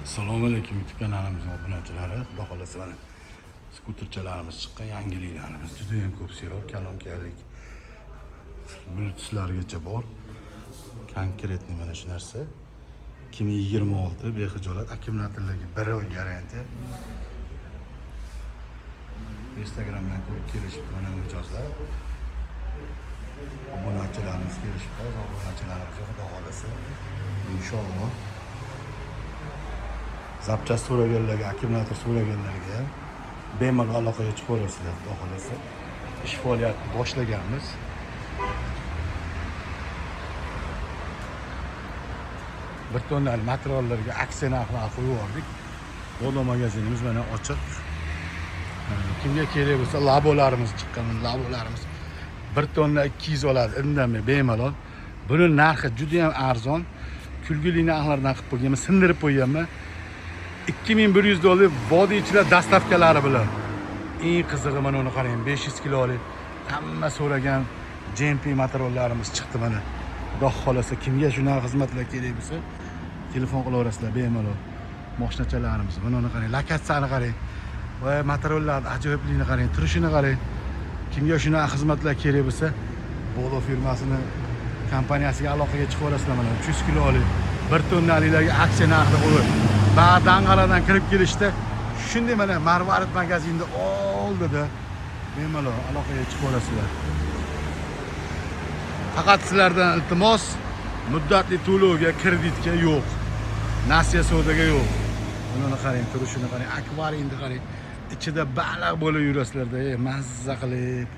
Assalomu alaykum, YouTube kanalimizning obunachilari. Xudo xolasa, mana skuterchalarimiz chiqqan, yangiliklarimiz juda ham ko'p, serov, kalonkalik, bluetoothlargacha bor. Конкретный mana shu narsa. 2026 behijolat, akkumulyatorlarga 1 oy garantiya. Instagramdan ko'rib kelishibdi mana mijozlar. Obunachilarimiz kelishibdi, obunachilarimizga xudo xolasa, inshaalloh, запчасть so'raganlarga, akkumulyator so'raganlarga ham bemalol aloqaga chiqaverasizlar, xudo xolasa. Ish faoliyatini boshlaganmiz. Bir tonnalik materiallarga aksiya narxlar qo'yib yubordik. Bolo magazinimiz mana ochiq. Kimga kerak bo'lsa, labolarimiz chiqqan, labolarimiz 1 tonna 200 oladi, indamay bemalol. Buni narxi juda ham arzon. Kulgili narxlardan qilib qo'yganman, sindirib qo'yganman. 2100 dollar vodiychilar доставка lari bilan. Eng qizig'i, mana uni qarang, 500 kilolik hamma so'ragan GMP materiallarimiz chiqdi mana. Xudo xolasa, kimga shunaqa xizmatlar kerak bo'lsa, telefon qilaverasizlar bemalol. Moshinachalarimiz, mana uni qarang, lokatsiyani qarang. Va materiallarni ajoyibligini qarang, turishini qarang. Kimga shunaqa xizmatlar kerak bo'lsa, Bolo firmasini kompaniyasiga aloqaga chiqaverasizlar mana, 300 kilolik, 1 tonnaliklarga aksiya narxida qo'yib. Dang'aradan kirib kelishda shunday mana Marvarid magazinni oldida bemalol aloqaga chiqaverasizlar. Faqat sizlardan iltimos, muddatli to'lovga, kreditga yo'q. Nasiya savdoga yo'q. Buni qarang, turishini qarang, akvariumni qarang. Ichida baliq bo'lib yurasizlarda, mazza qilib.